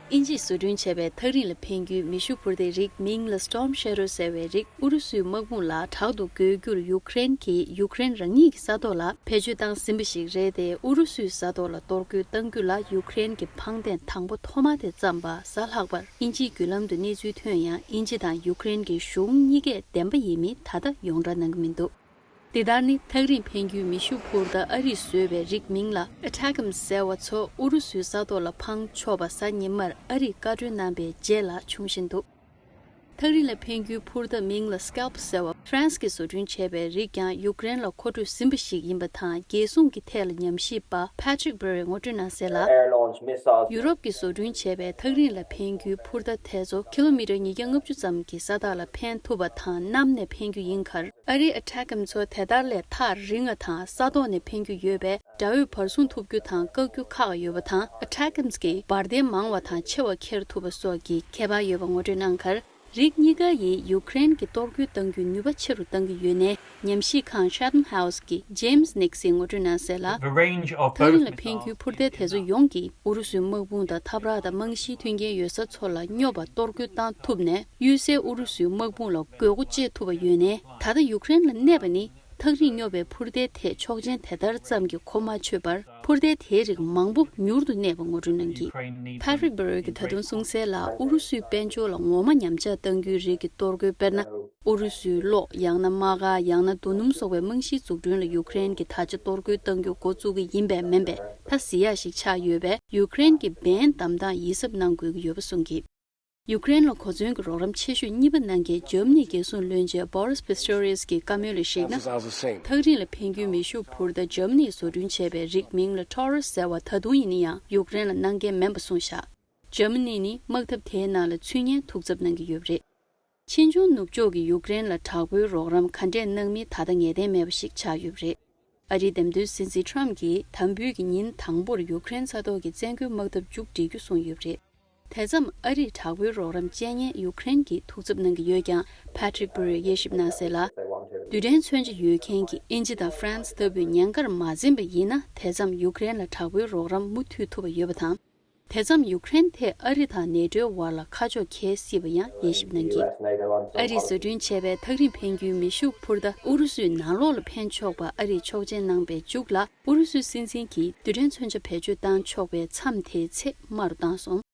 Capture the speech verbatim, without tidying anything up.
དབྱིན་ཇིས་བཟོ་སྐྲུན་བྱས་པའི་ཐག་རིང་ལ་འཕེན་རྒྱུའི་མེ་ཤུགས་འཕུར་མདའི་རིགས་མིང་ལ་Storm Shadow ཟེར་བའི་རིགས་ཨུ་རུ་སུའི་དམག་དཔུང་ལ་དྲག་ཏུ་དགོས་རྒྱུར་ཡུཀ་རེན་གྱིས་ཡུཀ་རེན་རང་ཉིད་ཀྱི་ས་ཐོག་ལ་བེད་སྤྱོད་བཏང་ཟིན་པ་ཞིག་རེད་དེ། ཨུ་རུ་སུའི་ས་ཐོག་ལ་གཏོར་རྒོལ་གཏང་རྒྱུ་ལ་ཡུཀ་རེན་གྱི་ཕངས་ལྡན་དང་པོ་ཐོག་མ་དེ་བརྩམས་པ་གཟའ་ལྷག་པར་དབྱིན་ཇིའི་བརྒྱུད་ལམ་དུ་གནས་ཚུལ་ཐོན་ཡང་། དབྱིན་ཇི་དང་ཡུཀ་རེན་གྱི་གཞུང་གཉིས་ཀས་བདེན་པ་ཡིན་མིན་ད་ལྟ་ཡོངས་གྲགས་གནང་གི་མི་འདུག་འདི་ལྟར་ནི་ཐག་རིང་འཕེན་རྒྱུའི་མེ་ཤུགས་འཕུར་མདའ་ཨ་རིས་བཟོས་པའི་རིགས་མིང་ལ་ཨ་ཊ་ཀམ་ཟེར་བ་ཚོ་ཨུ་རུ་སུའི་ས་ཐོག་ལ་འཕངས་ཆོག་པ་གཟའ་ཉི་མར་ཨ་རིས་བཀའ་འཁྲོལ་གནང་པའི་རྗེས་ལ་བྱུང་བཞིན་འདུག་ཐག་རིང་ལ་འཕེན་རྒྱུའི་འཕུར་མདའ་མིང་ལ་Scalp ཟེར་བ་ཧྥ་རན་སི་གིས་བཟོ་སྐྲུན་བྱས་པའི་རིགས་ཀྱང་ཡུཀ་རེན་ལ་མཁོ་སྤྲོད་ཟིན་པ་ཞིག་ཡིན་པ་དང་། རྒྱལ་སྲུང་གི་ཐད་ལ་ཉམས་ཞིབ་པ་Patrick Berry ངོ་སྤྲོད་གནང་གསལ་ལ། ཡུ་རོབ་ཀྱིས་བཟོ་སྐྲུན་བྱས་པའི་ཐག་རིང་ལ་འཕེན་རྒྱུའི་འཕུར་མདའ་དེ་ཚོ་ཀི་ལོ་མི་ཊར་ཉིས་བརྒྱ་ལྔ་བཅུ་ཙམ་གྱི་ས་ཐག་ལ་འཕེན་ཐུབ་པ་དང་། གནམ་ནས་འཕེན་རྒྱུ་ཡིན་ཁར། ཨ་རིའི་ཨ་ཊ་ཀམ་ཚོ་དེ་ལྟར་ལས་ཐག་རིང་བ་དང་ས་ཐོག་ནས་འཕེན་རྒྱུ་ཡོད་པས། དགྲ་བོས་བར་སྲུང་ཐུབ་རྒྱུ་དང་བཀག་རྒྱུ་ཁག་ཡོད་པ་དང་། ཨ་ཊ་ཀམ་གྱི་འབར་མདེལ་མང་བ་དང་ཆེ་བ་འཁྱེར་ཐུབ་པ་སོགས་ཀྱི་ཁྱད་པར་ཡོད་པ་ངོ་སྤྲོད་གནང་ཁར། རིགས་གཉིས་ཀ་ཡིས་ཡུཀ་རེན་གྱི་གཏོར་རྒོལ་གཏང་རྒྱུའི་ནུས་པ་ཆེ་རུ་གཏང་གི་ཡོད་ནའི། ཉམས་ཞིབ་ཁང་Chatham House གི་James Nix ཡིས་ངོ་སྤྲོད་གནང་གསལ་ལ། The range of ཐག་རིང་ལ་འཕེན་རྒྱུའི་འཕུར་མདའ་དེ་ཚོ་ཡོངས་ཀྱིས་ཨུ་རུ་སུའི་དམག་དཔུང་དང་འཐབ་ར་དང་རྨང་གཞིའི་མཐུན་རྐྱེན་ཡོད་ས་ཚོ་ལ་སྙོབ་པ་གཏོར་རྒོལ་བཏང་ཐུབ་ནས། གཡུལ་སའི་ཨུ་རུ་སུའི་དམག་དཔུང་ལ་དགོས་མཁོ་སྤྱད་ཐུབ་པ་ཡོད་ནའི། ད་ལྟ་ཡུཀ་རེན་ལ་གནས་པ་ནི། ཐག་རིང་སྙོབ་པའི་འཕུར་མདའི་ཐད་ཆོག་མཆན་དེ་ལྟར་ཙམ་གྱིས་གོ་མ་ཆོད་པར། འཕུར་མདའི་དེའི་རིགས་མང་པོ་མྱུར་དུ་གནས་པ་ངོ་སྤྲོད་གནང་གིས། Patrick Berry གྱིས་ད་དུང་གསུངས་གསལ་ལ། ཨུ་རུ་སུའི་དཔལ་འབྱོར་ལ་ངོ་མ་ཉམས་ཆག་གཏང་རྒྱུའི་རིགས་ཀྱི་གཏོར་རྒོལ། དཔེར་ན། ཨུ་རུ་སུའི་གློག་ཡང་ན་དམག་སྒར་ཡང་ན་རྡོ་སྣུམ་སོགས་པའི་རྨང་གཞིའི་འཛུགས་སྐྲུན་ལ་ཡུཀ་རེན་གྱིས་ད་ཆ་གཏོར་རྒོལ་གཏང་རྒྱུ་འགོ་བཙུགས་ཀྱི་ཡིན་པས་མིན་པས་ད་གཟིགས་ཡག་ཞིག་ཆགས་ཡོད་པས། ཡུཀ་རེན་གྱི་འབེན་བདམས་སྟངས་ཡིད་གཟབ་གནང་དགོས་ཀྱི་ཡོད་པ་གསུངས་གིས། ཡུཀ་རེན་ལ་གོ་མཚོན་གྱི་རོགས་རམ་ཆེ་ཤོས་གཉིས་པ་གནང་མཁན་འཇར་མ་ནིའི་རྒྱལ་སྲུང་བློན་ཆེན་Boris Pistorius གྱི་བཀའ་མོལ་ལ་གཞིགས་ན། ཐག་རིང་ལ་འཕེན་རྒྱུའི་མེ་ཤུགས་འཕུར་མདའ་འཇར་མ་ནིས་བཟོ་སྐྲུན་བྱས་པའི་རིགས་མིང་ལ་Taurus ཟེར་བ་ད་དུང་ཡིན་ན་ཡང་ཡུཀ་རེན་ལ་གནང་མཁན་མིན་པ་གསུངས་བཞག་འཇར་མ་ནི་ནི་དམག་འཐབ་དེའི་ནང་ལ་ཚུད་ཉན་ཐུགས་འཚབ་གནང་གི་ཡོད་པ་རེད། ཕྱིས་འབྱུང་ནུབ་ཕྱོགས་ཀྱིས་ཡུཀ་རེན་ལ་དྲག་པོའི་རོགས་རམ་ག་འདྲས་གནང་མིན་ད་ལྟ་ངེས་གཏན་མེད་པ་ཞིག་ཆགས་ཡོད་པ་རེད། ཨ་རིའི་འདེམས་ཐོན་སྲིད་འཛིན་Trump གྱིས་དམ་འབུལ་གྱི་ཉིན་དང་པོར་ཡུཀ་རེན་ས་ཐོག་གི་བཙན་རྒོལ་དམག་འཐབ་མཇུག་སྒྲིལ་རྒྱུ་གསུངས་ཡོད་པ་རེད། དེ་མཚམས་ཨ་རིས་དྲག་པོའི་རོགས་རམ་སྤྱད་ཉན་ཡུཀ་རེན་གྱིས་ཐུགས་འཚབ་གནང་གི་ཡོད་ཀྱང་། Patrick Berry དབྱེ་ཞིབ་གནང་གསལ་ལ། རྡུལ་ཕྲན་མཚོན་ཆ་ཡོད་མཁན་གྱི་དབྱིན་ཇི་དང་ཧྥ་རན་སི་ལྟ་བུས་ཉེན་ཁར་མ་འཛེམས་པ་ཡིན་ན། དེ་མཚམས་ཡུཀ་རེན་ལ་དྲག་པོའི་རོགས་རམ་མུ་མཐུད་ཐུབ་པ་ཡོད་པ་དང་། དེ་མཚམས་ཡུཀ་རེན་དེས་ཨ་རི་དང་ནེ་ཊོའི་བར་ལ་ཁ་ཕྱོགས་འཁེལ་སྲིད་པ་ཡང་དབྱེ་ཞིབ་གནང་གིས། ཨ་རིས་བཟོ་སྐྲུན་བྱས་པའི་ཐག་རིང་འཕེན་རྒྱུའི་མེ་ཤུགས་འཕུར་མདའ་ཨུ་རུ་སུའི་ནང་ལོགས་ལ་འཕེན་ཆོག་པ་ཨ་རིས་ཆོག་མཆན་གནང་པའི་མཇུག་ལ། ཨུ་རུ་སུའི་སྲིད་འཛིན་གྱིས་རྡུལ་ཕྲན་མཚོན་ཆ་བེད་སྤྱོད་བཏང་ཆོག་པའི་མཚམས་དེའི་ཚེ་དམའ་རུ་བཏང་སོང་།